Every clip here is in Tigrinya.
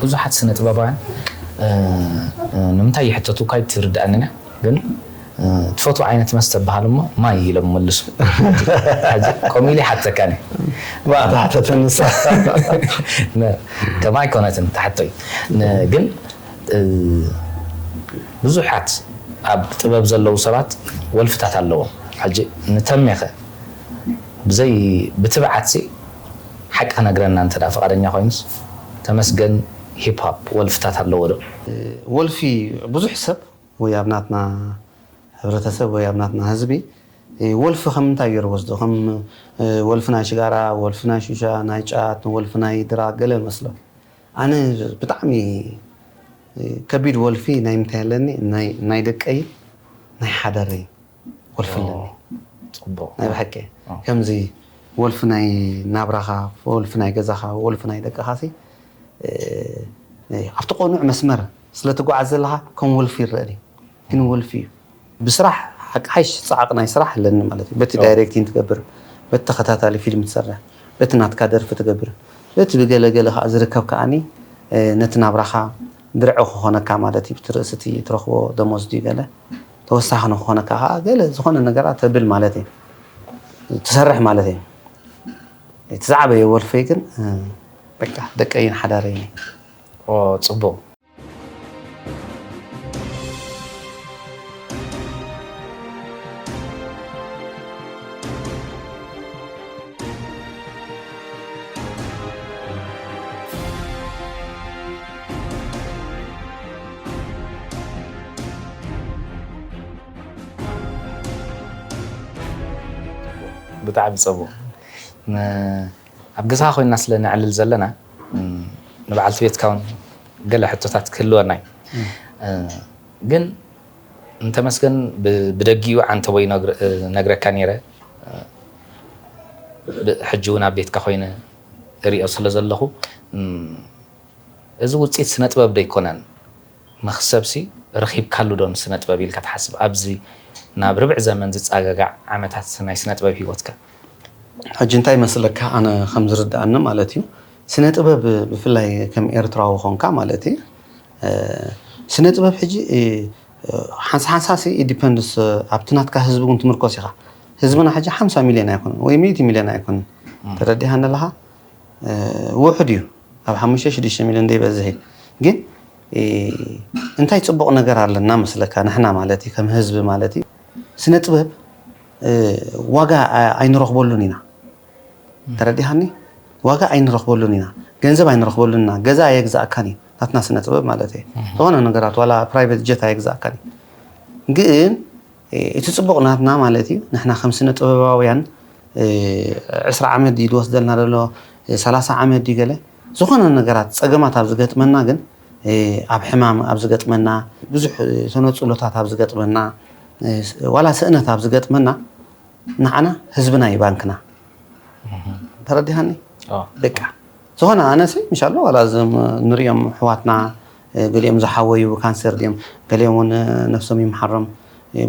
ብዙሓት ስነ ጥበባውያን ንምንታይ ይሕተቱ ካይ ትርድኣንና ግን ትፈቱ ዓይነት መስተ በሃል እሞ ማይ ኢሎም መልሱ። ከምኡ ኢለ ሓተካኒ። ተሓተተንሳ ከማይ ኮነትን ተሓቶይ ግን ብዙሓት ኣብ ጥበብ ዘለዉ ሰባት ወልፍታት ኣለዎም። ሕጂ ንተሜኸ ብዘይ ብትብዓትሲ ሓቂ ክነግረና እንተ ፍቓደኛ ኮይኑስ ተመስገን ሂፕ ሆፕ ወልፍታት ኣለዎ ዶ? ወልፊ ብዙሕ ሰብ ወይ ኣብ ናትና ሕብረተሰብ ወይ ኣብ ናትና ህዝቢ ወልፊ ከም እንታይ ገይሩ ወስዶ ከም ወልፊ ናይ ሽጋራ፣ ወልፊ ናይ ሹሻ፣ ናይ ጫት፣ ወልፊ ናይ ድራግ ገለ መስሎ። ኣነ ብጣዕሚ ከቢድ ወልፊ ናይ ምንታይ ኣለኒ ናይ ደቀይ ናይ ሓዳረይ ወልፊ ኣለኒ። ጽቡቅ ናይ ብሓቂ ከምዚ ወልፊ ናይ ናብራኻ ወልፊ ናይ ገዛኻ ወልፊ ናይ ደቅኻሲ ኣብቲ ቆኑዕ መስመር ስለትጓዓዝ ዘለኻ ከም ወልፊ ይረአኒ። ግን ወልፊ እዩ ብስራሕ ሓቂ ሓይሽ ፃዕቅ ናይ ስራሕ ኣለኒ ማለት እዩ። በቲ ዳይሬክቲንግ ትገብር፣ በቲ ተኸታታሊ ፊልም ትሰርሕ፣ በቲ ናትካ ደርፊ ትገብር፣ በቲ ብገለገለ ከዓ ዝርከብ ከዓኒ ነቲ ናብራኻ ድርዒ ክኾነካ ማለት እዩ። ብቲ ርእሲ እቲ ትረኽቦ ደሞዝ ድዩ ገለ ተወሳኺ ንክኾነካ ከዓ ገለ ዝኾነ ነገራት ተብል ማለት እዩ፣ ትሰርሕ ማለት እዩ። እቲ ዝዓበየ ወልፈይ ግን በቃ ደቀይን ሓዳረይን እዩ። ጽቡቅ ብጣዕሚ ጽቡቅ ኣብ ገዛኻ ኮይና ስለ ነዕልል ዘለና ንበዓልቲ ቤትካ እውን ገለ ሕቶታት ክህልወና እዩ ግን እንተመስገን ብደጊኡ ዓንተቦይ ነግረካ ነይረ ሕጂ እውን ኣብ ቤትካ ኮይነ እሪኦ ስለ ዘለኹ እዚ ውፅኢት ስነ ጥበብ ዶ ኣይኮነን መኽሰብሲ ረኺብካሉ ዶ ንስነ ጥበብ ኢልካ ትሓስብ ኣብዚ ናብ ርብዕ ዘመን ዝፃጋጋዕ ዓመታት ናይ ስነ ጥበብ ሂወትካ ሕጂ እንታይ መስለካ ኣነ ከም ዝርድኣኒ ማለት እዩ ስነ ጥበብ ብፍላይ ከም ኤርትራዊ ኾንካ ማለት እዩ ስነ ጥበብ ሕጂ ሓንሳ ሓንሳ ሲ ዲፐንድስ ኣብቲ ናትካ ህዝቢ እውን ትምርኮስ ኢኻ ህዝብና ሕጂ ሓምሳ ሚልዮን ኣይኮነን ወይ ሚእቲ ሚልዮን ኣይኮነን ተረዲሃኒ ኣለኻ ውሑድ እዩ ኣብ ሓሙሽተ ሽዱሽተ ሚልዮን ዘይበዝሕ እዩ ግን እንታይ ፅቡቕ ነገር ኣለና መስለካ ንሕና ማለት እዩ ከም ህዝቢ ማለት እዩ ስነ ጥበብ ዋጋ ኣይንረኽበሉን ኢና ተረዲሃኒ ዋጋ ኣይንረኽበሉን ኢና ገንዘብ ኣይንረኽበሉን ኢና ገዛ ኣየግዛእካን እዩ ናትና ስነ ጥበብ ማለት እዩ ዝኾነ ነገራት ዋላ ፕራይቬት ጀት ኣየግዛእካን እዩ ግን እቲ ፅቡቕ ናትና ማለት እዩ ንሕና ከም ስነ ጥበባውያን ዕስራ ዓመት ድዩ ዝወስደልና ዘሎ ሰላሳ ዓመት ድዩ ገለ ዝኾነ ነገራት ፀገማት ኣብ ዝገጥመና ግን ኣብ ሕማም ኣብ ዝገጥመና ብዙሕ ተነፅሎታት ኣብ ዝገጥመና ዋላ ስእነት ኣብ ዝገጥመና ንዓና ህዝብና እዩ ባንክና ተረዲሃኒ በቃ ዝኾነ ኣነሲ ምሻሎ ዋላ እዞም ንሪኦም ኣሕዋትና ገሊኦም ዝሓወዩ ካንሰር ድዮም ገሊኦም እውን ነፍሶም ይምሓሮም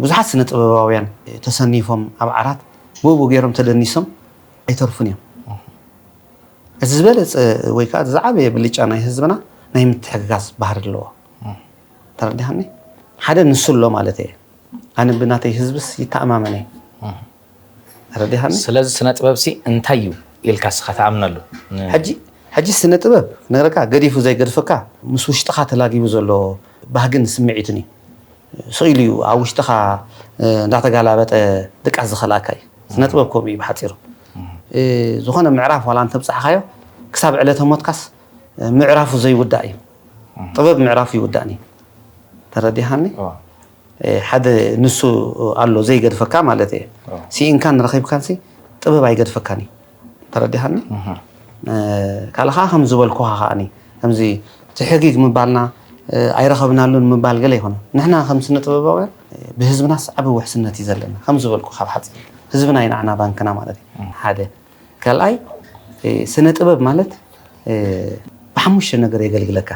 ብዙሓት ስነ ጥበባውያን ተሰኒፎም ኣብ ዓራት ብኡ ገይሮም ተደኒሶም ኣይተርፉን እዮም እዚ ዝበለፀ ወይ ከዓ ዝዓበየ ብልጫ ናይ ህዝብና ናይ ምትሕግጋዝ ባህሪ ኣለዎ ተረዲሃኒ ሓደ ንሱ ኣሎ ማለት እየ ኣነ ብናተይ ህዝብስ ይተኣማመን እየ ተረዲሃኒ ስለዚ ስነ ጥበብ ሲ እንታይ እዩ ኢልካ ስኻ ተኣምነሉ ሕጂ ሕጂ ስነ ጥበብ ነገርካ ገዲፉ ዘይገድፈካ ምስ ውሽጥኻ ተላጊቡ ዘሎ ባህግን ስምዒትን እዩ ስኢሉ እዩ ኣብ ውሽጥኻ እንዳተጋላበጠ ድቃስ ዝኸልኣካ እዩ ስነ ጥበብ ከምኡ እዩ ብሓፂሩ ዝኾነ ምዕራፍ ዋላ እንተብፃሕካዮ ክሳብ ዕለተ ሞትካስ ምዕራፉ ዘይውዳእ እዩ ጥበብ ምዕራፉ ይውዳእኒ ተረዲሃኒ ሓደ ንሱ ኣሎ ዘይገድፈካ ማለት እየ ስኢንካን ረኺብካንሲ ጥበብ ኣይገድፈካን እዩ ተረዲሃኒ ካልኻ ከም ዝበልኩኻ ከዓኒ ከምዚ ትሕጊግ ምባልና ኣይረኸብናሉን ምባል ገለ ይኮነ ንሕና ከም ስነ ጥበባውያን ብህዝብናስ ዓቢ ውሕስነት እዩ ዘለና ከም ዝበልኩ ካብ ሓፂር ህዝብና ይናዕና ባንክና ማለት እዩ ሓደ ካልኣይ ስነ ጥበብ ማለት ብሓሙሽተ ነገር የገልግለካ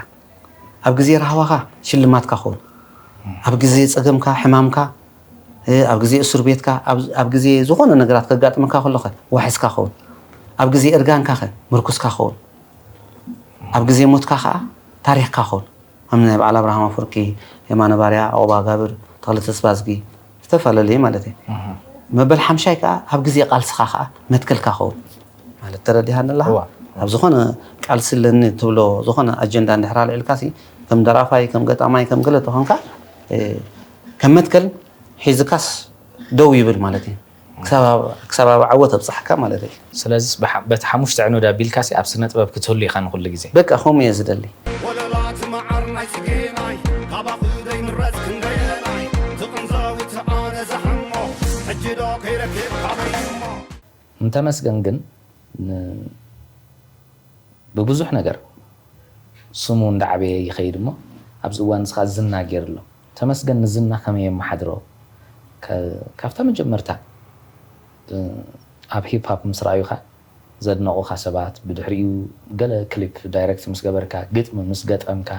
ኣብ ግዜ ራህዋኻ ሽልማትካ ኸውን ኣብ ግዜ ፀገምካ ሕማምካ ኣብ ግዜ እስር ቤትካ ኣብ ግዜ ዝኾነ ነገራት ከጋጥመካ ከሎኸ ዋሕስካ ኸውን ኣብ ግዜ እርጋንካ ኸ ምርኩስካ ኸውን ኣብ ግዜ ሞትካ ከዓ ታሪኽካ ኸውን። ከም ናይ በዓል ኣብርሃም ኣፈወርቂ፣ የማነ ባርያ፣ ኦባ ጋብር፣ ተኽለ ተስፋዝጊ፣ ዝተፈላለዩ ማለት እዩ። መበል ሓምሻይ ከዓ ኣብ ግዜ ቃልስኻ ከዓ መትከልካ ኸውን። ማለት ተረዲሃኒ ኣለኻ? ኣብ ዝኾነ ቃልሲ ኣለኒ ትብሎ ዝኾነ ኣጀንዳ እንድሕር ኣልዒልካ ሲ ከም ደራፋይ፣ ከም ገጣማይ፣ ከም ገለ ተኾንካ ከም መትከል ሒዝካስ ደው ይብል ማለት እዩ። ክሳብ ኣብ ዓወት ኣብፅሓካ ማለት እዩ። ስለዚ በቲ ሓሙሽተ ዕኑድ ኣቢልካ ሲ ኣብ ስነ ጥበብ ክትህሉ ኢኻ ንኩሉ ግዜ። በቃ ከምኡ እየ ዝደሊ። ወለላት መዓር ናይ ፅጌናይ ካባኺ ዘይምረፅ ክንደየናይ ትቕንዛዊ ተኣነ ዘሕሞ ሕጂ ዶ ከይረክብ ካበይ እሞ ንተመስገን ግን ብብዙሕ ነገር ስሙ እንዳዓበየ ይኸይድ እሞ ኣብዚ እዋን እዚ ከዓ ዝና ገይሩ ኣሎ። ተመስገን ንዝና ከመይ የመሓድሮ? ካብታ መጀመርታ ኣብ ሂፕ ሃፕ ምስ ረኣዩኻ ዘድነቑኻ ሰባት፣ ብድሕሪኡ ገለ ክሊፕ ዳይረክት ምስ ገበርካ፣ ግጥሚ ምስ ገጠምካ፣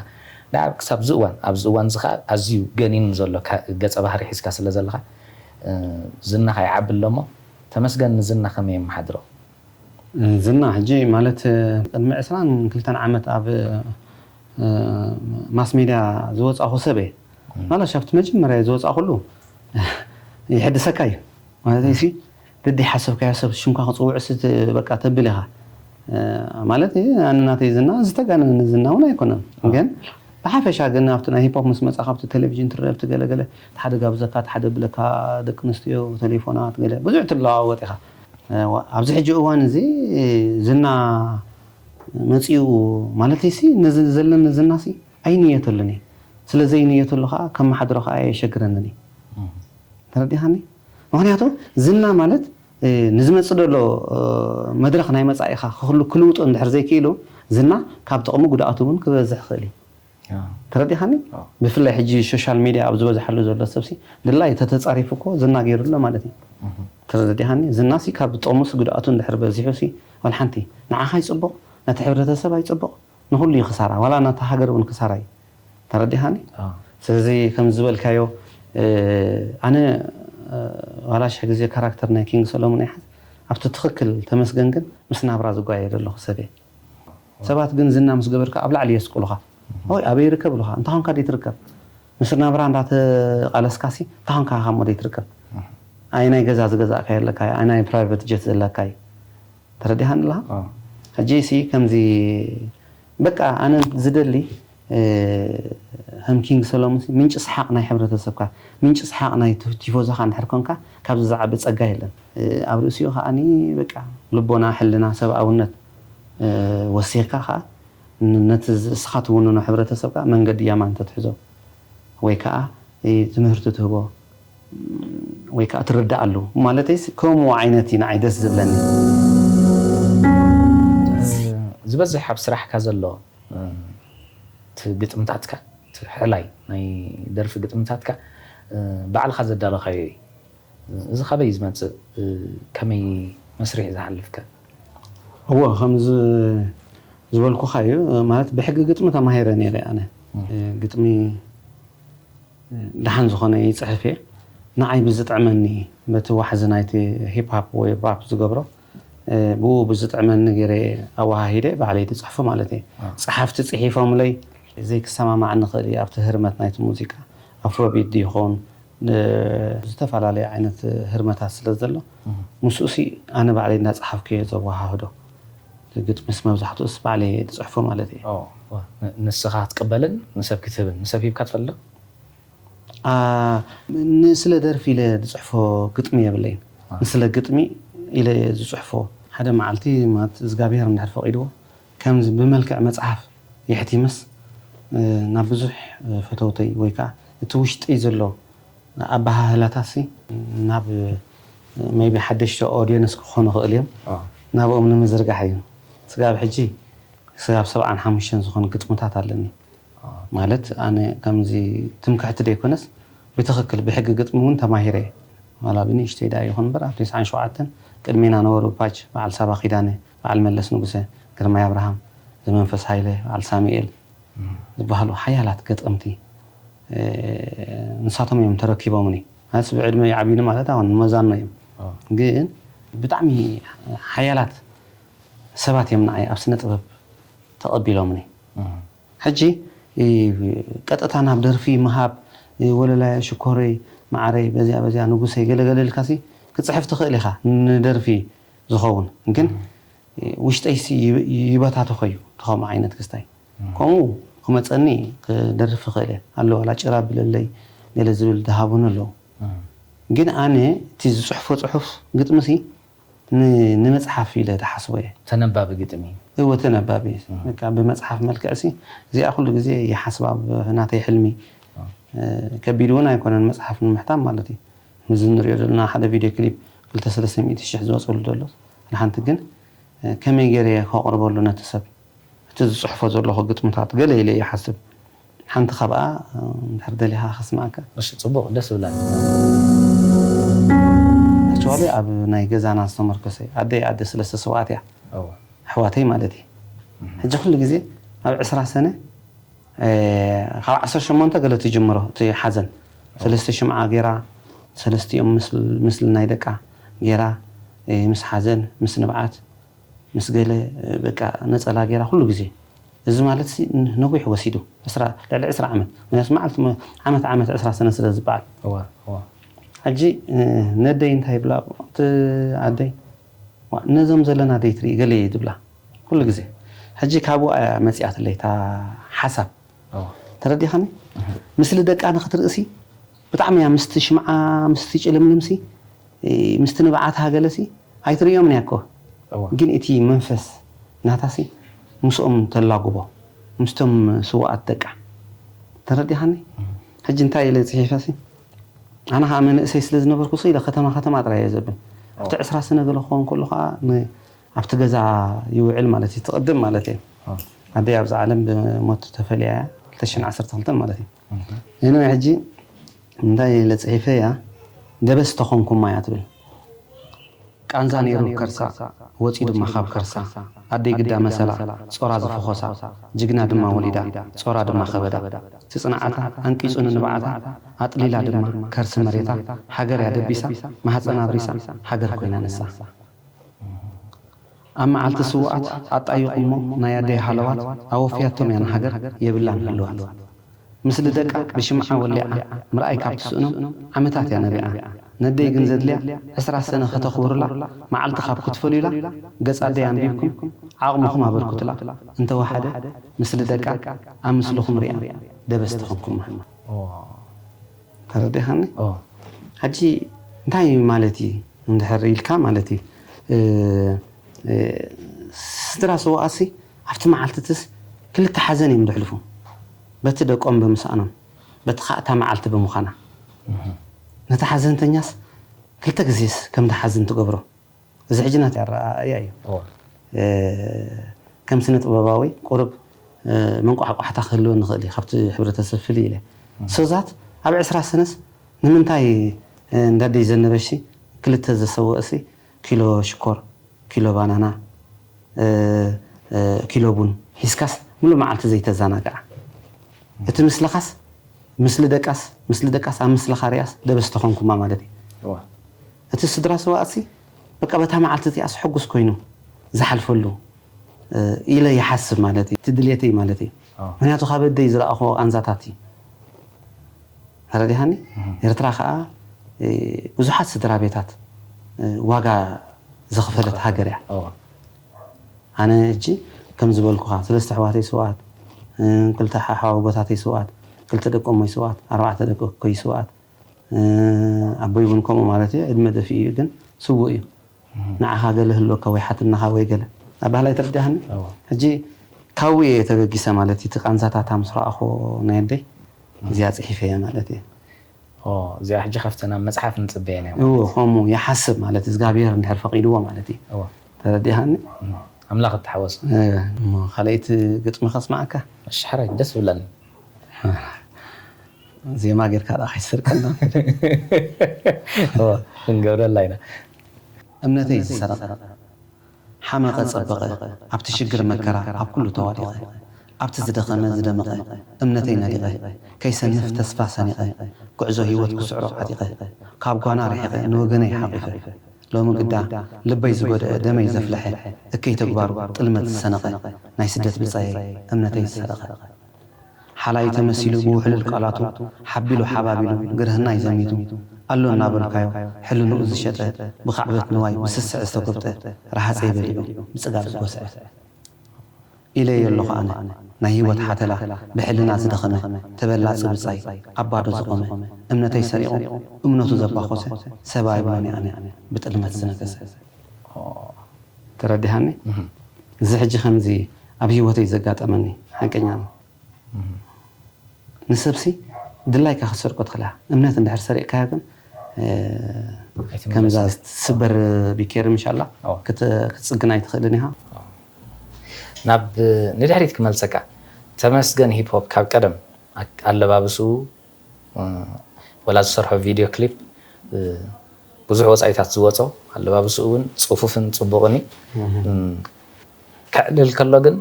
ደኣ ክሳብ እዚ እዋን፣ ኣብዚ እዋን እዚ ከዓ ኣዝዩ ገኒኑ ዘሎ ገፀ ባህሪ ሒዝካ ስለ ዘለኻ ዝናኻ ይዓቢ ኣሎ እሞ ተመስገን ንዝና ከመይ የመሓድሮ? ዝና ሕጂ ማለት ቅድሚ ዕስራን ክልተን ዓመት ኣብ ማስ ሜድያ ዝወፃኹ ሰብ እየ። ማለት ኣብቲ መጀመርያ ዝወፃእኩሉ ይሕድሰካ እዩ። ማለት ሲ ደዲ ሓሰብካዮ ሰብ ሽምካ ክፅውዕ ስ በቃ ተብል ኢኻ። ማለት ኣነ ናተይ ዝና ዝተጋነነ ዝና እውን ኣይኮነን። ግን ብሓፈሻ ግን ኣብቲ ናይ ሂፖፕ ምስ መፃ ካብቲ ቴሌቪዥን ትረአ ኣብቲ ገለገለ ሓደ ጋብዘካ ሓደ ብለካ ደቂ ኣንስትዮ ቴሌፎናት ገለ ብዙሕ ትለዋወጥ ኢኻ። ኣብዚ ሕጂ እዋን እዚ ዝና መፂኡ ማለተይ ሲ ነዚ ዘለኒ ዝና ሲ ኣይንየተሉን እየ። ስለ ዘይንየተሉ ከዓ ከመሓድሮ ከዓ የሸግረንን እዩ። ተረዲኻኒ? ምክንያቱ ዝና ማለት ንዝመፅእ ዘሎ መድረክ ናይ መፃኢኻ ክሉ ክልውጦ እንድሕር ዘይክኢሉ ዝና ካብ ጥቕሚ ጉድኣቱ እውን ክበዝሕ ይኽእል እዩ። ተረዲኻኒ? ብፍላይ ሕጂ ሶሻል ሚድያ ኣብ ዝበዝሓሉ ዘሎ ሰብሲ ድላይ ተተፃሪፉ እኮ ዝና ገይሩ ኣሎ ማለት እዩ። ተረዲኻኒ? ዝናሲ ካብ ጥቕሙስ ጉድኣቱ እንድሕር በዚሑ ሲ ዋላ ሓንቲ ንዓኻ ይፅቡቕ፣ ነቲ ሕብረተሰብ ኣይፅቡቕ፣ ንኹሉ እዩ ክሳራ፣ ዋላ ነታ ሃገር እውን ክሳራ እዩ። ተረዲኻኒ? ስለዚ ከም ዝበልካዮ ኣነ ዋላ ሽሕ ግዜ ካራክተር ናይ ኪንግ ሰሎሞን ይሓዝ ኣብቲ ትኽክል ተመስገን ግን ምስ ናብራ ዝጓየ ዘለኹ ሰብ እየ። ሰባት ግን ዝና ምስ ገበርካ ኣብ ላዕሊ የስቅሉኻ። ኦይ ኣበይ ይርከብ ኢሉኻ፣ እንታይ ኾንካ ደይ ትርከብ? ምስ ናብራ እንዳተቃለስካሲ እንታይ ኾንካ ኢኻ እሞ ደይ ትርከብ? ኣይ ናይ ገዛ ዝገዛእካዮ ኣለካ፣ ኣይ ናይ ፕራይቨት ጀት ዘለካ እዩ። ተረዲኻኒ ኣለኻ? ሕጂ ሲ ከምዚ በቃ ኣነ ዝደሊ ከም ኪንግ ሰሎሞን ምንጪ ሰሓቕ ናይ ሕብረተሰብካ፣ ምንጪ ሰሓቕ ናይ ቲፎዞኻ እንድሕር ኮንካ ካብዚ ዝዓቢ ጸጋ የለን። ኣብ ርእሲኡ ከዓኒ በቃ ልቦና፣ ሕልና፣ ሰብኣውነት ወሲኽካ ከኣ ነቲ እስኻ ትውንኖ ሕብረተሰብ ከኣ መንገዲ ያማን ተትሕዞ ወይ ከኣ ትምህርቲ ትህቦ ወይ ከኣ ትርድኣሉ ማለተይስ ከምኡ ዓይነት እዩ ንዓይ ደስ ዝብለኒ። ዝበዝሕ ኣብ ስራሕካ ዘሎ እቲ ግጥምታትካ እቲ ሕላይ ናይ ደርፊ ግጥምታትካ ባዕልኻ ዘዳለኻዮ እዩ። እዚ ካበይ ዝመፅእ ከመይ መስርሕ ዝሓልፍከ? እዎ ከም ዝበልኩኻ እዩ ማለት ብሕጊ ግጥሚ ተማሂረ ነይረ ኣነ ግጥሚ ደሓን ዝኾነ ይፅሕፍ እየ ንዓይ ብዝጥዕመኒ በቲ ዋሕዚ ናይቲ ሂፕሃፕ ወይ ራፕ ዝገብሮ ብኡ ብዝጥዕመኒ ገይረ ኣወሃሂደ ባዕለይ ዝፅሕፎ ማለት እየ ፀሓፍቲ ፅሒፎምለይ ዘይክሰማማዕ ንኽእል እየ ኣብቲ ህርመት ናይቲ ሙዚቃ ኣፍሮቢት ድይኾን ዝተፈላለየ ዓይነት ህርመታት ስለ ዘሎ ምስኡሲ ኣነ ባዕለይ እናፀሓፍኩ እየ ዘወሃህዶ ግጥምስ መብዛሕትኡስ ባዕለይ እየ ዝፅሕፎ ማለት እየ ንስኻ ክትቅበልን ንሰብ ክትህብን ንሰብ ሂብካ ትፈልጥ ንስለ ደርፊ ኢለ ዝፅሕፎ ግጥሚ የብለይን ንስለ ግጥሚ ኢለ ዝፅሕፎ ሓደ መዓልቲ ማለት እግዚኣብሔር እንድሕር ፈቂድዎ ከምዚ ብመልክዕ መፅሓፍ የሕቲመስ ናብ ብዙሕ ፈተውተይ ወይ ከዓ እቲ ውሽጠይ ዘሎ ኣበሃህላታሲ ናብ maybe ሓደሽቲ ኦድየንስ ክኾኑ ይኽእል እዮም ናብኦም ንምዝርጋሕ እዩ ስጋብ ሕጂ ስጋብ ሰብዓን ሓሙሽተን ዝኾኑ ግጥምታት ኣለኒ ማለት ኣነ ከምዚ ትምክሕቲ ደይኮነስ ብትኽክል ብሕጊ ግጥሚ እውን ተማሂረ ዋላ ብንእሽተይ ደኣ ይኹን እምበር ኣብ ተስዓን ሸውዓተን ቅድሜና ነበሩ ፓች በዓል ሳባ ኪዳነ በዓል መለስ ንጉሰ ግርማይ ኣብርሃም ዘመንፈስ ሃይለ በዓል ሳሙኤል ዝበሃሉ ሓያላት ገጠምቲ ንሳቶም እዮም ተረኪቦምኒ ማለት ብዕድመ ይዓብዩኒ ማለት ኣሁን መዛኖ እዮም ግን ብጣዕሚ ሓያላት ሰባት እዮም ንዓይ ኣብ ስነ ጥበብ ተቐቢሎምኒ ሕጂ ቀጥታ ናብ ደርፊ ምሃብ፣ ወለላይ ሽኮረይ፣ ማዓረይ፣ በዚያ በዚያ ንጉሰይ፣ ገለገለ ኢልካሲ ክትፅሕፍ ትኽእል ኢኻ፣ ንደርፊ ዝኸውን ግን ውሽጠይሲ ይበታተኾ እዩ። ከምኡ ዓይነት ክስታይ ከምኡ ክመፀኒ ክደርፍ ይኽእል እየ። ኣሎ ዋላ ጭራ ብለለይ ገለ ዝብል ድሃቡን ኣለዉ። ግን ኣነ እቲ ዝፅሕፎ ፅሑፍ ግጥምሲ ን- ንመፅሓፍ ኢለ ተሓስቦ እየ። ተነባቢ ግጥሚ። እወ ተነባቢ በቃ ብመፅሓፍ መልክዕ ሲ እዚኣ ኩሉ ግዜ ይሓስባ ብ- ናተይ ሕልሚ ከቢድ እውን ኣይኮነን መፅሓፍ ንምሕታም ማለት እዩ። እዚ ንሪኦ ዘለና ሓደ ቪድዮ ክሊፕ ክልተ ሰለስተ ሚእቲ ሽሕ ዝወፀሉ ዘሎ ንሓንቲ ግን ከመይ ገይረ ከቕርበሉ ነቲ ሰብ እቲ ዝፅሕፎ ዘለኹ ግጥምታት ገለ ኢለ ይሓስብ። ሓንቲ ካብኣ እንድሕር ደሊኻ ከስማዕካ። እሺ፣ ጽቡቕ፣ ደስ ዝብላኒ። ኣክቹዋሊ ኣብ ናይ ገዛና ዝተመርኮሰ ኣደይ ኣደ ስለስተ ሰብኣት እያ። እወ። ኣሕዋተይ ማለት እዩ። ሕጂ ኩሉ ግዜ ኣብ ዕስራ ሰነ ካብ ዓሰርተ ሸሞንተ ገለ ትጅምሮ እቲ ሓዘን ሰለስተ ሽምዓ ገይራ ሰለስቲኦም ምስ- ምስሊ ናይ ደቃ ገይራ ምስ ሓዘን ምስ ንብዓት ምስ ገለ በቃ ነፀላ ገይራ ኩሉ ግዜ እዚ ማለት ሲ ነዊሕ ወሲዱ ዕስራ- ልዕሊ ዕስራ ዓመት ምክንያቱ መዓልቲ መ- ዓመት ዓመት ዕስራ ሰነ ስለ ዝበዓል እወ እወ። ሕጂ ነደይ እንታይ ይብላ እቲ ኣደይ ዋ፣ ነዞም ዘለና ደይትርኢ ገለ እየ ዝብላ ኩሉ ግዜ ሕጂ ካብኡ እያ መፂኣትለይ እታ ሓሳብ እወ። ተረዲኻኒ። ምስሊ ደቃ ንክትርእሲ ብጣዕሚ እያ ምስቲ ሽምዓ ምስቲ ጭልምልምሲ ምስቲ ንብዓት ሃገለሲ ኣይትርእዮም እያ እኮ እወ። ግን እቲ መንፈስ ናታሲ ምስኦም ተላጉቦ ምስቶም ስውኣት ደቃ ተረዲኻኒ። ሕጂ እንታይ ኢለ ፅሒፈሲ ኣነ ከዓ መንእሰይ ስለ ዝነበርኩ ኢለ ከተማ ከተማ ጥራይ እየ ዘብል ኣብቲ ዕስራ ሰነ ገለ ክኸውን ከሎ ከዓ ን- ኣብቲ ገዛ ይውዕል ማለት እዩ ትቕድም ማለት እየ። ኣደይ ኣብዚ ዓለም ብሞት ተፈልያ እያ ክልተ ሽሕን ዓሰርተ ክልተን ማለት እዩ። ይህን ሕጂ እንታይ ኢለ ፅሒፈ እያ ደበስ ተኾንኩማ እያ ትብል። ቃንዛ ነይሩ ከርሳ ወፂኡ ድማ ካብ ከርሳ ኣደይ ግዳ መሰላ ጾራ ዝፈኾሳ ጅግና ድማ ወሊዳ ጾራ ድማ ከበዳ እቲ ፅንዓታ ኣንቂፁ ንንብዓታ ኣጥሊላ ድማ ከርሲ መሬታ ሃገር እያ ደቢሳ ማህፀና ኣብሪሳ ሃገር ኮይና ንሳ ኣብ መዓልቲ ስውኣት ኣጣይቑሞ ናይ ኣደይ ሃለዋት ኣወፍያቶም እያ ንሃገር የብላን ህልዋት። ምስሊ ደቃ ብሽምዓ ወሊዓ ምርኣይ ካብ ትስእኖም ዓመታት እያ ነቢዓ። ነደይ ግን ዘድልያ ዕስራ ሰነ ከተኽብሩላ መዓልቲ ካብ ክትፈልዩላ ገጽ ኣደይ ኣንቢብኩም ዓቕምኹም ኣበርክቱላ። እንተወሓደ ምስሊ ደቃ ኣብ ምስልኹም ሪኣ ደበስ ተኾንኩማ። ተረዲኻኒ? ሕጂ እንታይ ማለት እዩ እንድሕር ኢልካ ማለት እዩ ስድራ ሰዋኣሲ ኣብቲ መዓልትትስ ክልተ ሓዘን እዮም ድሕልፉ በቲ ደቆም ብምስኣኖም በቲ ከዓ እታ መዓልቲ ብምዃና ነቲ ሓዘንተኛስ ክልተ ግዜስ ከም ድሓዝን ትገብሮ እዚ ሕጂ ናት ኣረኣእያ እዩ ከም ስነ ጥበባዊ ቁርብ መንቋሕቋሕታ ክህልወ ንኽእል እዩ ካብቲ ሕብረተሰብ ፍልይ ኢለ ሶዛት ኣብ ዕስራ ሰነስ ንምንታይ እንዳደይ ዘነበሽ ክልተ ዘሰወእሲ ኪሎ ሽኮር ኪሎ ባናና ኪሎ ቡን ሒዝካስ ሙሉ መዓልቲ ዘይተዛናግዓ እቲ ምስልኻስ ምስሊ ደቃስ ምስ ደቃስ ኣብ ምስልኻ ሪኣስ ደበስ ተኾንኩማ ማለት እዩ እቲ ስድራ ሰዋእሲ በቃ በታ መዓልቲ እቲኣስ ሕጉስ ኮይኑ ዝሓልፈሉ ኢለ ይሓስብ ማለት እዩ እቲ ድልየተይ ማለት እዩ ምክንያቱ ካብ ኣደይ ዝረኣኹዎ ቃንዛታት እዩ ተረዲኻኒ ኤርትራ ከዓ ብዙሓት ስድራ ቤታት ዋጋ ዝኽፈለት ሃገር እያ ኣነ እጂ ከም ዝበልኩኻ ሰለስተ ኣሕዋተይ ስውኣት ክልተ ሓሓቦታተይ ስውኣት ክልተ ደቂ እሞይ ስውኣት ኣርባዕተ ደቂ ኣኮይ ስውኣት ኣቦይ እውን ከምኡ ማለት እዩ ዕድመ ደፊኡ እዩ ግን ስውእ እዩ ንዓኻ ገለ ህልወካ ወይ ሓትናኻ ወይ ገለ ኣባህላይ ተረዲኣኒ ሕጂ ካብኡ እየ ተበጊሰ ማለት እዩ እቲ ቃንዛታታ ምስ ረኣኹ ናይ ኣደይ እዚኣ ፅሒፈ እየ ማለት እየ እዚኣ ሕጂ ካብቲ ናብ መፅሓፍ ንፅበየ ናይ እዎ ከምኡ ይሓስብ ማለት እግዚኣብሔር እንድሕር ፈቂድዎ ማለት እዩ እዎ ተረዲኻኒ ኣምላኽ እተሓወሶ እሞ ካልኣይቲ ግጥሚ ከስማዓካ እሺ ሕራይ ደስ ብለኒ ዜማ ጌርካ ዳ ከይትስርቀና ክንገብረላ ኢና እምነተይ ዝሰረቐ ሓመቐ ጸበቐ ኣብቲ ሽግር መከራ ኣብ ኩሉ ተዋዲቐ ኣብቲ ዝደኸመ ዝደመቐ እምነተይ ነዲቐ ከይሰንፍ ተስፋ ሰኒቐ ጉዕዞ ህይወት ክስዕሮ ዓጢቐ ካብ ጓና ርሒቐ ንወገነይ ሓቒፈ ሎሚ ግዳ ልበይ ዝጎድአ ደመይ ዘፍለሐ እከይ ተግባሩ ጥልመት ዝሰነቐ ናይ ስደት ብጻየይ እምነተይ ዝሰረቐ ሓላይ ተመሲሉ ብውሕሉል ቃላቱ ሓቢሉ ሓባቢሉ ግርህናይ ዘሚቱ ኣሎ እናበልካዮ ሕልንኡ ዝሸጠ ብኻዕበት ንዋይ ብስስዕ ዝተጎብጠ ረሃፀይ በሊዑ ብፅጋብ ዝጎስዐ ኢለዮ ኣለኹ ኣነ ናይ ህይወት ሓተላ ብሕልና ዝደኸመ ተበላፂ ብፃይ ኣብ ባዶ ዝቖመ እምነተይ ሰሪቑ እምነቱ ዘባኾሰ ሰብኣይ ብሎኒ ኣነ ብጥልመት ዝነገሰ ተረዲሃኒ እዚ ሕጂ ከምዚ ኣብ ህይወተይ ዘጋጠመኒ ሓቀኛ ነው ንሰብሲ ድላይካ ክትሰርቆ ትኽእላ እምነት እንድሕር ሰሪቕካዮ ግን ከምዛ ትስበር ቢኬር ምሻላ ክትፅግና ኣይትኽእልን ኢኻ ናብ ንድሕሪት ክመልሰካ ተመስገን ሂፕሆፕ ካብ ቀደም ኣለባብስኡ ወላ ዝሰርሖ ቪድዮ ክሊፕ ብዙሕ ወፃኢታት ዝወፆ ኣለባብስኡ እውን ፅፉፍን ፅቡቕን እዩ ከዕልል ከሎ ግን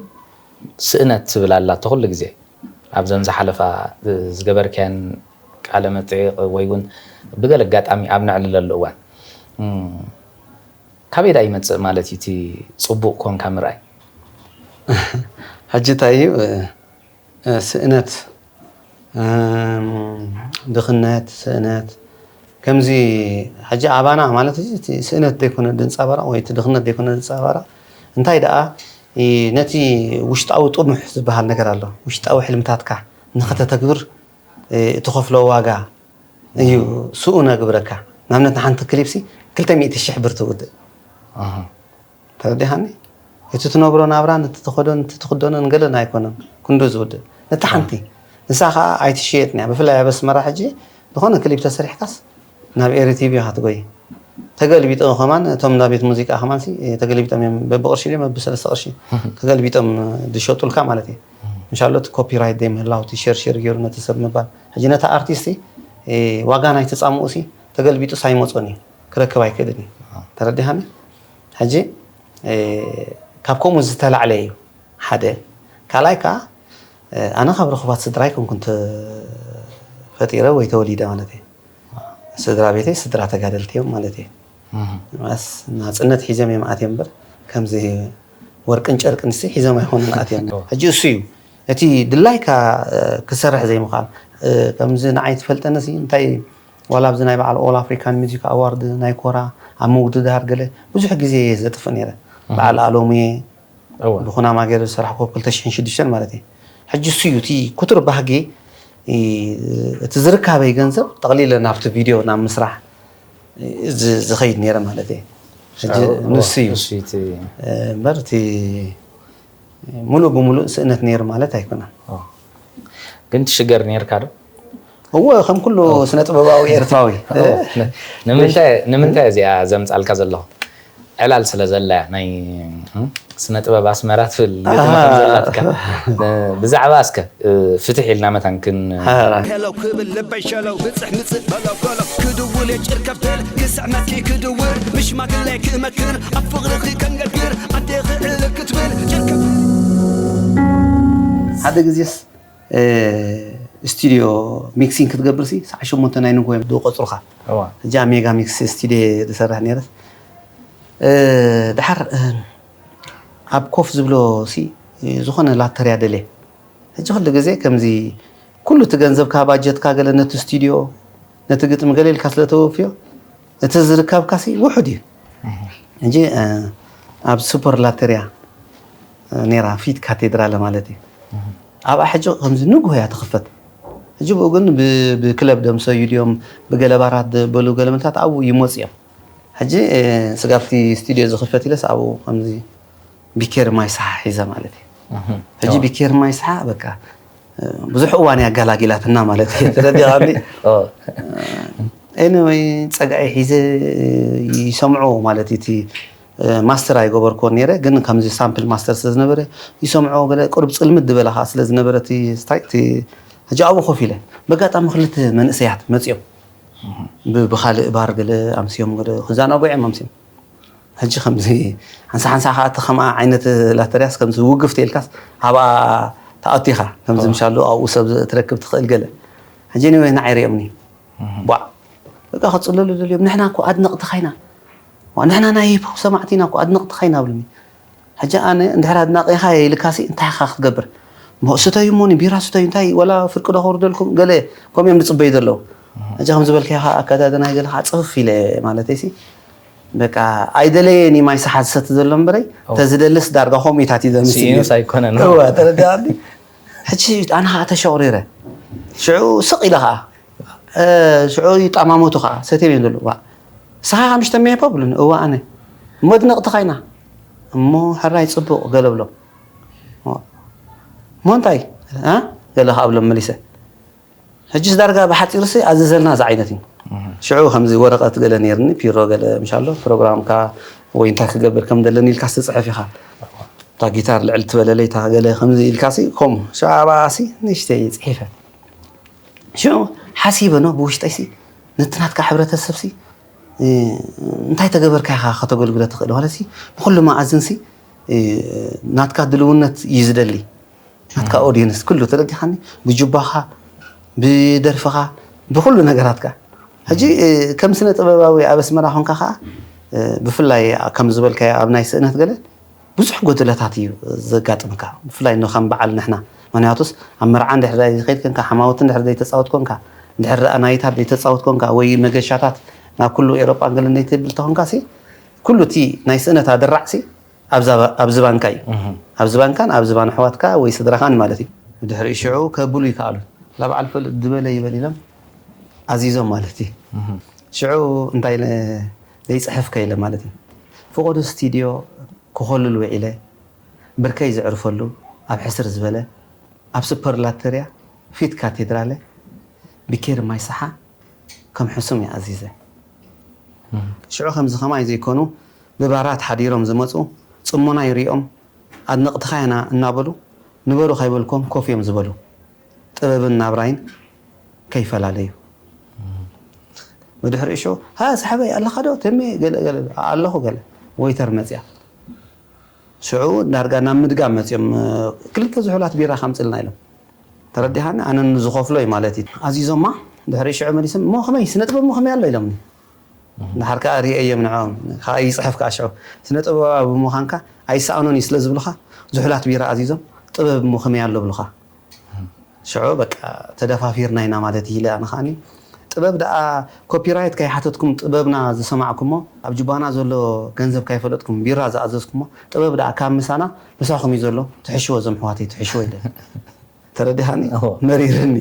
ስእነት ትብል ኣላቶ ኩሉ ግዜ ኣብዘን ዝሓለፋ ዝገበርካየን ቃለ መጠየቕ ወይ እውን ብገለ ኣጋጣሚ ኣብ ነዕልለሉ እዋን ካበይ ዳ ይመፅእ ማለት እዩ እቲ ፅቡቕ ኮንካ ምርኣይ ሕጂ እንታይ እዩ ስእነት ድኽነት ስእነት ከምዚ ሕጂ ኣባና ማለት ስእነት ዘይኮነ ድንፃባራ ወይ ድኽነት ዘይኮነ ድንፃባራ እንታይ ደኣ ነቲ ውሽጣዊ ጥሙሕ ዝበሃል ነገር ኣሎ ውሽጣዊ ሕልምታትካ ንኸተተግብር እትኸፍሎ ዋጋ እዩ ስኡ ነግብረካ ንኣብነት ንሓንቲ ክሊፕሲ ክልተ ሚእቲ ሽሕ ብር ትውድእ ተረዲኻኒ እቲ ትነብሮ ናብራን እቲ ትኸዶን እቲ ትኽደኖን ገለን ኣይኮነን ክንዱ ዝውድእ ነቲ ሓንቲ ንሳ ከዓ ኣይትሽየጥን እያ ብፍላይ ኣብ ኣስመራ ሕጂ ዝኾነ ክሊፕ ተሰሪሕካስ ናብ ኤሪ ቲቪ ኢኻ ትጎይ ተገልቢጦ ከማን እቶም እንዳ ቤት ሙዚቃ ከማን ተገልቢጦም እዮም በብቅርሺ ድዮም በብሰለስተ ቅርሺ ተገልቢጦም ዝሸጡልካ ማለት እዩ እንሻሎ እቲ ኮፒራይት ዘይምህላው እቲ ሸር ሸር ገይሩ ነቲ ሰብ ምባል ሕጂ ነቲ ኣርቲስቲ ዋጋ ናይ ተፃምኡ ሲ ተገልቢጡ ሳይመፆን እዩ ክረክብ ኣይክእልን እዩ ተረዲሃኒ ሕጂ ካብ ከምኡ ዝተላዕለ እዩ ሓደ ካልኣይ ከዓ ኣነ ካብ ርኹባት ስድራ ኣይኮንኩን ተፈጢረ ወይ ተወሊደ ማለት እዩ ስድራ ቤተይ ስድራ ተጋደልቲ እዮም ማለት እዩ ስ ናፅነት ሒዞም እዮም ኣትዮም እምበር ከምዚ ወርቅን ጨርቅን ሲ ሒዞም ኣይኮኑን ኣትዮም ሕጂ እሱ እዩ እቲ ድላይካ ክሰርሕ ዘይምኽኣል ከምዚ ንዓይ ትፈልጠኒ ሲ እንታይ ዋላ ኣብዚ ናይ በዓል ኦል ኣፍሪካን ሚዚክ ኣዋርድ ናይ ኮራ ኣብ ምውድዳር ገለ ብዙሕ ግዜ እየ ዘጥፍእ ነይረ በዓል ኣሎምየ ብኹናማ ገይረ ዝሰራሕኮ ክልተ ሽሕን ሽዱሽተን ማለት እዩ ሕጂ እሱ እዩ እቲ ኩቱር ባህጊ እቲ ዝርካበይ ገንዘብ ጠቕሊለ ናብቲ ቪድዮ ናብ ምስራሕ ዝኸይድ ነይረ ማለት እዩ ሕጂ ንሱ እዩ እምበር እቲ ሙሉእ ብሙሉእ ስእነት ነይሩ ማለት ኣይኮነን ግን ትሽገር ነርካ ዶ እወ ከም ኩሉ ስነ ጥበባዊ ኤርትራዊ ንምንታይ እዚኣ ዘምፃልካ ዘለኹ ዕላል ስለ ዘላያ ናይ ስነ ጥበብ ኣስመራ ትብል ግጥሚ ከም ዘላትካ ብዛዕባ እስከ ፍትሕ ኢልና መታን ክን ሄለው ክብል ልበይ ሸለው ብፅሕ ምፅእ በለው በለው ክድውል የጭር ከብል ክስዕመኪ ክድውር ምሽማግለ ክመክር ኣብ ፍቅርኺ ከንገግር ኣዴኺ ዕልል ክትብል ጭር ከብል ሓደ ግዜስ ስቱድዮ ሚክሲንግ ክትገብር ሲ ሰዓ ሸሞንተ ናይ ንግሆ እዮም ዝቆፅሩኻ ሕጂ ኣብ ሜጋ ሚክስ ስቱድዮ ዝሰርሕ ነይረስ ድሓር ኣብ ኮፍ ዝብሎ ሲ ዝኾነ ላተርያ ደልየ ሕጂ ኩሉ ግዜ ከምዚ ኩሉ እቲ ገንዘብካ ባጀትካ ገለ ነቲ ስቱድዮ ነቲ ግጥሚ ገለ ኢልካ ስለ ተወፍዮ እቲ ዝርከብካ ሲ ውሑድ እዩ ሕጂ ኣብ ሱፐር ላተርያ ነራ ፊት ካቴድራለ ማለት እዩ ኣብኣ ሕጂ ከምዚ ንግሆ እያ ትኽፈት ሕጂ ብኡ ግን ብክለብ ደምሰዩ ድዮም ብገለባራት በሉ ገለመልታት ኣብኡ ይመፁ እዮም ሕጂ ስጋብቲ ስቱድዮ ዝኽፈት ኢለስ ኣብኡ ከምዚ ቢኬር ማይ ሰሓ ሒዘ ማለት እዩ ሕጂ ቢኬር ማይ ሰሓ በቃ ብዙሕ እዋን ያጋላጊላትና ማለት እዩ ተረዲኻኒ anyway ፀጋዒ ሒዘ ይሰምዖ ማለት እቲ ማስተር ኣይገበርክዎ ነይረ ግን ከምዚ ሳምፕል ማስተር ስለ ዝነበረ ይሰምዖ ገለ ቁሩብ ፅልምት ዝበለ ከዓ ስለ ዝነበረ እቲ ስታይ እቲ ሕጂ ኣብኡ ኮፍ ኢለ በጋጣሚ ክልተ መንእሰያት መፅኦም ብካልእ ባር ገለ ኣምስዮም ገለ ክዘናግዑ እዮም ኣምስዮም ሕጂ ከምዚ ሓንሳ ሓንሳ ከዓ እቲ ከምኣ ዓይነት ላተርያስ ከምዚ ውግፍ ተይልካስ ኣብኣ ተኣቱ ኢኻ ከምዚ ምሻሉ ኣብኡ ሰብ ትረክብ ትኽእል ገለ ሕጂ ኒወይ ንዓይ ሪኦምኒ ቧዕ በቃ ክፅለሉ ደልዮም ንሕና እኮ ኣድነቕትኻ ኢና ንሕና ናይ ሂፕሆፕ ሰማዕቲ ኢና እኮ ኣድነቕትኻ ኢና ብሉኒ ሕጂ ኣነ እንድሕር ኣድናቒኻ ኢልካሲ እንታይ ኢኻ ክትገብር እሞ ስተዩ እሞኒ ቢራ ስተዩ እንታይ ወላ ፍርቂ ዶ ከውርደልኩም ገለ ከምኡ እዮም ዝፅበዩ ዘለዉ። ሕጂ ከም ዝበልካዮ ከዓ ኣከዳድናይ ገለ ከዓ ፅፍፍ ኢለ ማለት ሲ በቃ ኣይደለየን እዩ ማይ ሰሓ ዝሰቲ ዘሎ እምበረይ ተዝደልስ ዳርጋ ከምኡ ኢታት እዩ ዘምስል እዩ። ሲኢኑስ ኣይኮነን። እወ ተረዳእኒ። ሕጂ ኣነ ከዓ ተሸቑሪረ ሽዑ ስቕ ኢለ ከዓ እ፣ ሽዑ ይጠማመቱ ከዓ ሰትዮም እዮም ዘለዉ። ዋ፣ ንስኻ ከዓ ምሽ ተመየፖ ብሉኒ። እወ ኣነ። እሞ ኣድነቕትኻ ኢና። እሞ ሕራይ ፅቡቕ ገለ ብሎም። እሞ እንታይ እ? ገለ ከዓ ብሎም መሊሰ። ሕጂስ ዳርጋ ብሓፂሩሲ ኣዘዘልና እዚ ዓይነት እዩ። ሽዑ ከምዚ ወረቐት ገለ ነይርኒ ፒሮ ገለ ምሻሎ ፕሮግራምካ ወይ እንታይ ክገብር ከም ዘለኒ ኢልካ ዝፅሕፍ ኢኻ። እታ ጊታር ልዕል ትበለለይ እታ ገለ ከምዚ ኢልካሲ ከምኡ ሽዑ ኣብኣሲ ንእሽተይ ፅሒፈ ሽዑ ሓሲበ ኖ ብውሽጠይሲ ነቲ ናትካ ሕብረተሰብሲ እንታይ ተገበርካ ኢኻ ከተገልግሎ ትኽእል ማለትሲ ብኩሉ መኣዝንሲ ናትካ ድልውነት እዩ ዝደሊ ናትካ ኦዲየንስ ኩሉ ተረዲኻኒ ብጁባኻ ብደርፍኻ ብኩሉ ነገራትካ ሕጂ ከም ስነ ጥበባዊ ኣብ ኣስመራ ኮንካ ከዓ ብፍላይ ከም ዝበልካዮ ኣብ ናይ ስእነት ገለ ብዙሕ ጎደለታት እዩ ዘጋጥምካ ብፍላይ ኖ ከም በዓል ንሕና ምክንያቱስ ኣብ መርዓ እንድሕር ዘይኸይድ ኮንካ ሓማውት እንድሕር ዘይተፃወት ኮንካ እንድሕር ኣናይታት ዘይተፃወት ኮንካ ወይ መገሻታት ናብ ኩሉ ኤሮጳ ገለ ዘይትብል ተኾንካ ሲ ኩሉ እቲ ናይ ስእነት ኣደራዕ ሲ ኣብ ዝባንካ እዩ ኣብ ዝባንካን ኣብ ዝባን ኣሕዋትካ ወይ ስድራኻን ማለት እዩ ብድሕሪኡ ሽዑ ከብሉ ይከኣሉ ላብ ዓልፈል ዝበለ ይበል ኢሎም ኣዚዞም ማለት እዩ ሽዑ እንታይ ዘይፅሕፍ ከይለ ማለት እዩ ፍቆዶ ስቱድዮ ክኾልል ውዒለ ብርከይ ዘዕርፈሉ ኣብ ሕስር ዝበለ ኣብ ሱፐርላተርያ ፊት ካቴድራለ ብኬር ማይ ሰሓ ከም ሕሱም እየ ኣዚዘ ሽዑ ከምዚ ከማይ ዘይኮኑ ብባራት ሓዲሮም ዝመፁ ፅሞና ይሪኦም ኣድነቕትኻ ኢና እናበሉ ንበሩ ከይበልኮም ኮፍ እዮም ዝበሉ ጥበብን ናብራይን ከይፈላለዩ ብድሕሪኡ ሽዑ ሃ ሳሕበይ ኣለኻ ዶ ተሜ ገለ ገለ ኣለኹ ገለ ወይተር መፅያ ሽዑ ዳርጋ ናብ ምድጋም መፅዮም ክልተ ዝሑላት ቢራ ካምፅልና ኢሎም ተረዲኻኒ ኣነ ንዝኸፍሎ እዩ ማለት እዩ ኣዚዞማ ድሕሪ ሽዑ መሊሶም እሞ ከመይ ስነ ጥበብ ከመይ ኣሎ ኢሎምኒ ድሓር ከዓ ሪኤዮም ንዕኦም ከዓ ይፅሕፍ ከዓ ሽዑ ስነ ጥበባዊ ብምዃንካ ኣይሰኣኖን እዩ ስለ ዝብሉኻ ዝሑላት ቢራ ኣዚዞም ጥበብ ከመይ ኣሎ ብሉኻ ሽዑ በቃ ተደፋፊርና ኢና ማለት ኢለ ኣነ ከዓኒ ጥበብ ደኣ ኮፒራይት ከይሓተትኩም ጥበብና ዝሰማዕኩሞ ኣብ ጅባና ዘሎ ገንዘብ ከይፈለጥኩም ቢራ ዝኣዘዝኩሞ ጥበብ ደኣ ካብ ምሳና ምሳኹም እዩ ዘሎ ትሕሽዎ እዞም ሕዋተይ ትሕሽዎ ኢለ ተረዲኻኒ መሪርኒ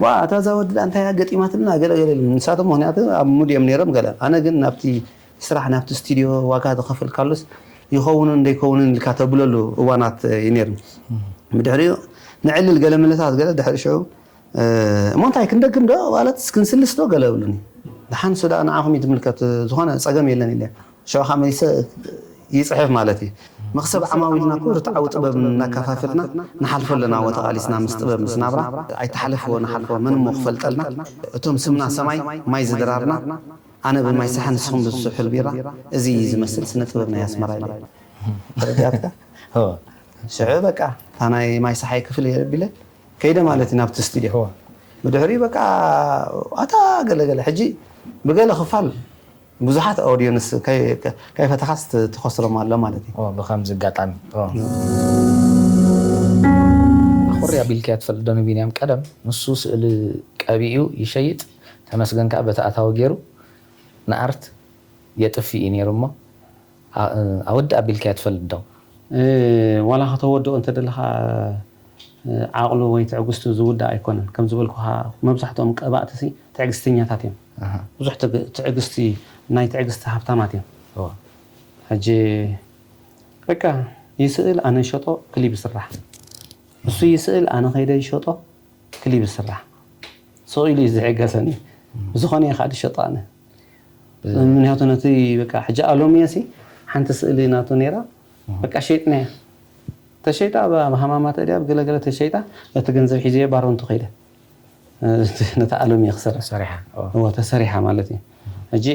ዋ እታ እዛ ወዲ ደኣ እንታይ ገጢማትልና ገለገለ ንሳቶም ምክንያቱ ኣብ ሙድ እዮም ነይሮም ገለ ኣነ ግን ናብቲ ስራሕ ናብቲ ስቱድዮ ዋጋ ዝኸፍል ካሉስ ይኸውንን ዘይከውንን ኢልካ ተብለሉ እዋናት እዩ ነይሩ ብድሕሪኡ ንዕልል ገለ ምልታት ገለ ድሕሪ ሽዑ እሞ እንታይ ክንደግም ዶ ማለት ክንስልስ ዶ ገለ ብሉኒ ደሓን ሱዳ ንዓኹም እዩ ዝምልከት ዝኾነ ፀገም የለን ኢለ ሽዑ ከዓ መሊሰ ይፅሕፍ ማለት እዩ መክሰብ ዓማዊልና ኩ ርትዓዊ ጥበብ እናከፋፈልና ንሓልፎ ኣለና ወ ተቓሊስና ምስ ጥበብ ምስ ናብራ ኣይተሓለፍዎ ንሓልፎ መን እሞ ክፈልጠልና እቶም ስምና ሰማይ ማይ ዝድራርና ኣነ ብማይ ሰሓ ንስኹም ብዝስሑል ቢራ እዚ እዩ ዝመስል ስነ ጥበብ ናይ ኣስመራ ኢለ ተረዲኣትካ ሽዑ በቃ እታ ናይ ማይ ሰሓይ ክፍል የቢለ ከይደ ማለት እዩ ናብቲ ስቱድዮ ብድሕሪኡ በቃ ኣታ ገለገለ ሕጂ ብገለ ክፋል ብዙሓት ኦዲየንስ ከይፈተኻስ ትኸስሮም ኣሎ ማለት እዩ ብከምዚ ኣጋጣሚ ኣኹሪ ኣቢልካያ ትፈልጥ ዶ ንቢንያም ቀደም ንሱ ስእሊ ቀቢኡ ይሸይጥ ተመስገን ከዓ በቲ ኣታዊ ገይሩ ንኣርት የጥፍእ እዩ ነይሩ እሞ ኣወዲ ኣቢልካያ ትፈልጥ ዶ ዋላ ከተወድኦ እንተደለኻ ዓቕሉ ወይ ትዕግስቱ ዝውዳእ ኣይኮነን ከም ዝበልኩኻ መብዛሕትኦም ቀባእትሲ ትዕግስተኛታት እዮም ብዙሕ ትዕግስቲ ናይ ትዕግስቲ ሃብታማት እዮም ሕጂ በቃ ይስእል ኣነ ይሸጦ ክሊብ ይስራሕ እሱ ይስእል ኣነ ከይደ ይሸጦ ክሊብ ይስራሕ ስቕ ኢሉ እዩ ዝሕገሰኒ ብዝኾነ እየ ከዓ ዝሸጦ ኣነ ምክንያቱ ነቲ በቃ ሕጂ ኣሎምዮ ሲ ሓንቲ ስእሊ ናቱ ነይራ በቃ ሸይጥናያ ተሸይጣ ኣብ ሃማማተ ድያ ብገለገለ ተሸይጣ እቲ ገንዘብ ሒዘዮ ባሮንቱ ከይደ ነታ ኣሎምዮ ክሰርሕ ሰሪሓ እዎ ተሰሪሓ ማለት እዩ ሕጂ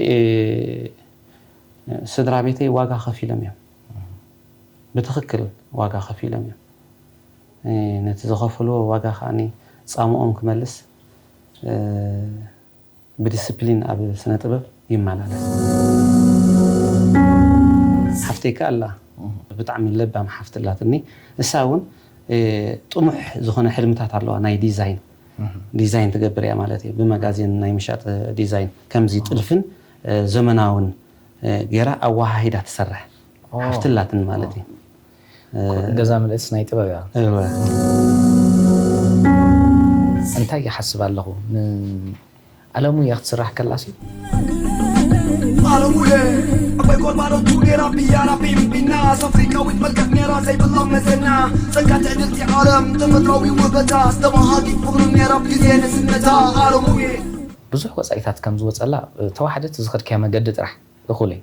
ስድራ ቤተይ ዋጋ ከፊሎም እዮም ብትኽክል ዋጋ ከፊሎም እዮም ነቲ ዝኸፍልዎ ዋጋ ከዓ ፃምኦም ክመልስ ብዲስፕሊን ኣብ ስነ ጥበብ ይመላለስ ሓፍተይ ከ ኣላ ብጣዕሚ ለባም ሓፍቲ ኣላትኒ እሳ እውን ጥሙሕ ዝኾነ ሕልምታት ኣለዋ። ናይ ዲዛይን ዲዛይን ትገብር እያ ማለት እዩ። ብመጋዚን ናይ ምሻጥ ዲዛይን ከምዚ ጥልፍን ዘመናውን ገይራ ኣወሃሂዳ ትሰርሕ ሓፍትላትን ማለት እዩ። ገዛ ምልእስ ናይ ጥበብ እያ። እወ። እንታይ ይሓስብ ኣለኹ ንኣለሙ እያ ክትስራሕ ከላሲ ኣለሙየ ኣባይ ጎልማኖቱ ጌራ ብያራ ቢምቢና ኣፍሪካዊት መልክዕ ኔራ ዘይብላ መዘና ጸጋ ትዕድልቲ ዓለም ተፈጥራዊ ውበታ ዝተባሃጊት ፍቕሪ ኔራ ብግዜ ንስነታ ኣለሙየ ብዙሕ ወፃኢታት ከም ዝወፀላ ተዋሕደት ዝኸድካያ መገዲ ጥራሕ እኹል እዩ።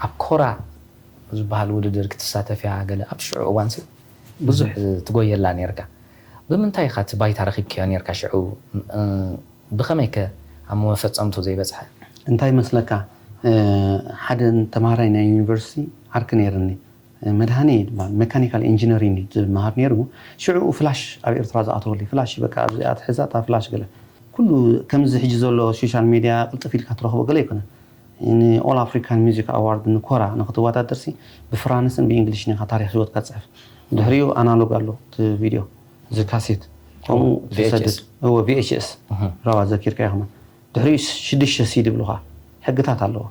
ኣብ ኮራ ዝበሃል ውድድር ክትሳተፍያ ገለ ኣብቲ ሽዑ እዋንሲ ብዙሕ ትጎየላ ነርካ። ብምንታይ ኢኻ እቲ ባይታ ረኺብክዮ ነርካ ሽዑ? ብኸመይከ ኣብ መፈፀምቱ ዘይበፅሐ? እንታይ መስለካ፣ ሓደ ተምሃራይ ናይ ዩኒቨርሲቲ ዓርኪ ነይርኒ። መድሃኒ ይበሃል፣ ሜካኒካል ኢንጂነሪንግ ዝመሃር ነይሩ። ሽዑ ፍላሽ ኣብ ኤርትራ ዝኣተወሉ ፍላሽ በቃ ኣብዚኣ ትሕዛ እታ ፍላሽ ገለ ኩሉ ከምዚ ሕጂ ዘሎ ሶሻል ሚድያ ቅልጥፍ ኢልካ ትረኽቦ ገለ ኣይኮነን። ን ኦል ኣፍሪካን ሚዚክ ኣዋርድ ንኮራ ንክትወዳደርሲ ብፍራንስን ብእንግሊሽን ኢኻ ታሪክ ህይወትካ ትፅሕፍ። ድሕሪኡ ኣናሎግ ኣሎ እቲ ቪድዮ እዚ ካሴት ከምኡ ቪ ኤች ኤስ። ትሰድድ እዎ ቪኤችኤስ ራዋ ዘኪርካ ይኹማ ድሕሪኡ ሽዱሽተ ሲዲ ብሉኻ ሕግታት ኣለዎ።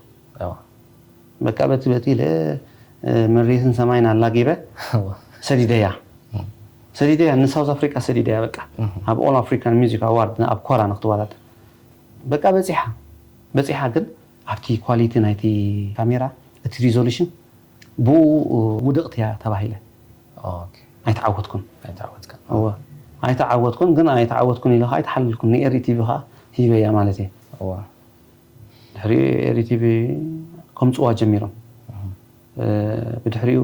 በቃ በቲ በቲ ኢለ መሬትን ሰማይን ኣላጊበ ሰዲደያ ሰዲደያ ንሳውዝ ኣፍሪካ ሰዲደያ በቃ ኣብ ኦል ኣፍሪካን ሚዚክ ኣዋርድ ኣብ ኮራ ንክትወዳደር በቃ በፂሓ በፂሓ ግን ኣብቲ ኳሊቲ ናይቲ ካሜራ እቲ ሪዞሉሽን ብኡ ውድቕቲ እያ ተባሂለ ኣይተዓወትኩን። ኣይተዓወትካ እወ ኣይተዓወትኩን ግን ኣይተዓወትኩን ኢለ ከዓ ኣይተሓለልኩን ንኤሪ ቲቪ ከዓ ሂበያ ማለት እየ። እዋ ድሕሪኡ ኤሪ ቲቪ ከምፅዋ ጀሚሮም ብድሕሪኡ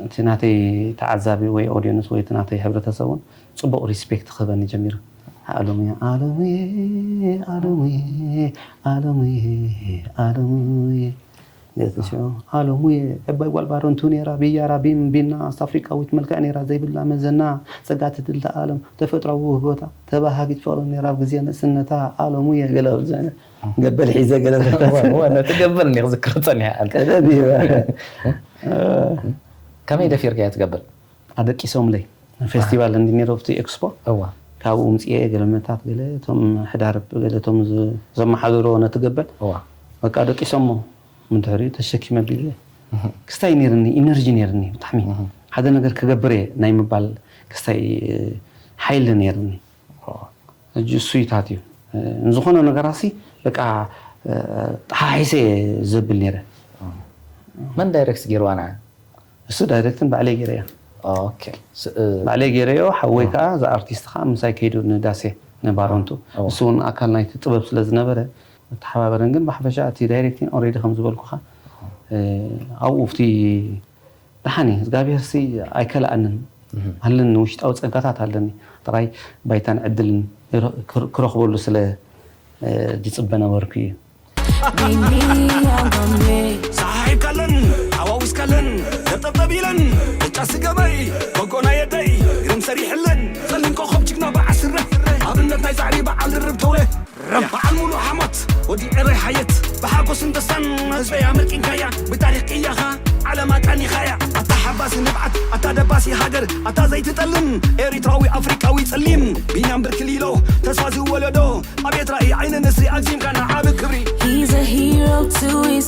እቲ ናተይ ተዓዛቢ ወይ ኦዲየንስ ወይ እቲ ናተይ ሕብረተሰብ እውን ፅቡቕ ሪስፔክት ክህበኒ ጀሚሩ። ኣለሙየ ኣለሙየ ኣለሙየ ኣለሙየ ኣለሙየ ገለ ተስዕዮ ኣለሙየ ዕባይ ጓል ባረንቱ ነይራ ብያራ ቢም ቢና ኣስት ኣፍሪቃዊት መልክዕ ነይራ ዘይብላ መዘና ጸጋ ትድልቲ ኣለም ተፈጥራዊ ውህቦታ ተባሃጊት ፍቕሪ ነይራ ኣብ ግዜ ንእስነታ ኣለሙየ ገለ ገበል ሒዘ ገለ ነቲ ገበል እኒ ክዝክር ፀኒሐ ቀደም እዩ ከመይ ደፊርካ እያ ትገበል ኣደቂሶምለይ ፌስቲቫል እንዲ ነይሩ ኣብቲ ኤክስፖ እዋ ካብኡ ምፅኤ ገለመታት ገለ እቶም ሕዳር ገለ እቶም ዘመሓደሮ ነቲ ገበል እዋ በቃ ደቂሶሞ ምድሕሪኡ ተሸኪመ ቢለ ክስታይ ነይርኒ ኢነርጂ ነይርኒ ብጣዕሚ ሓደ ነገር ክገብር እየ ናይ ምባል ክስታይ ሓይሊ ነይርኒ ሕጂ እሱይታት እዩ ንዝኾነ ነገራሲ በቃ ተሓሒሰ እየ ዘብል ነይረ መን ዳይሬክት ገይርዋ ንዓ እሱ ዳይሬክትን ባዕለይ ገይረ እያ ኦኬ ስ- እ፣ ባዕለይ ገይረዮ ሓወይ ከዓ እዚ ኣርቲስት ከዓ ምሳይ ከይዱ ንዳሴ ንባሮንቱ ኦ። እሱ እውን ኣካል ናይቲ ጥበብ ስለ ዝነበረ መተሓባበርን ግን ብሓፈሻ እቲ ዳይሬክቲን ኦሬዲ ከም ዝበልኩኻ እ፣ ኣብኡ ኣብቲ ደሓን እዩ እግዚኣብሔር ሲ ኣይከልኣንን ኣለኒ ውሽጣዊ ፀጋታት ኣለኒ ጥራይ ባይታን ዕድልን ክረኽበሉ ስለ ዝፅበ ነበርኩ እዩ ሳሒብካለን ኣዋዊስካለን ጠብጠብ ኢለን እጫ ስገበይ ጎጎና የደይ ግርም ሰሪሕለን ጸሊም ኮኸብ ጅግና በዓል ስረ ኣብነት ናይ ጻዕሪ በዓል ድርብ ተውለ በዓል ሙሉ ሓሞት ወዲ ዕረይ ሓየት ብሓጎስን ደስታን ህዝበይ ኣመርቂንካያ ብታሪኽ ቅያኻ ዓለም ኣቃኒኻያ ኣታ ሓባሲ ንብዓት ኣታ ደባሲ ሃገር ኣታ ዘይትጠልም ኤሪትራዊ ኣፍሪቃዊ ጸሊም ቢንያም ብርክሊሎ ተስፋ ዝወለዶ ኣብየት ራእይ ዓይኒ ንስሪ ኣግዚምካ ንዓቢ ክብሪ He's a hero to his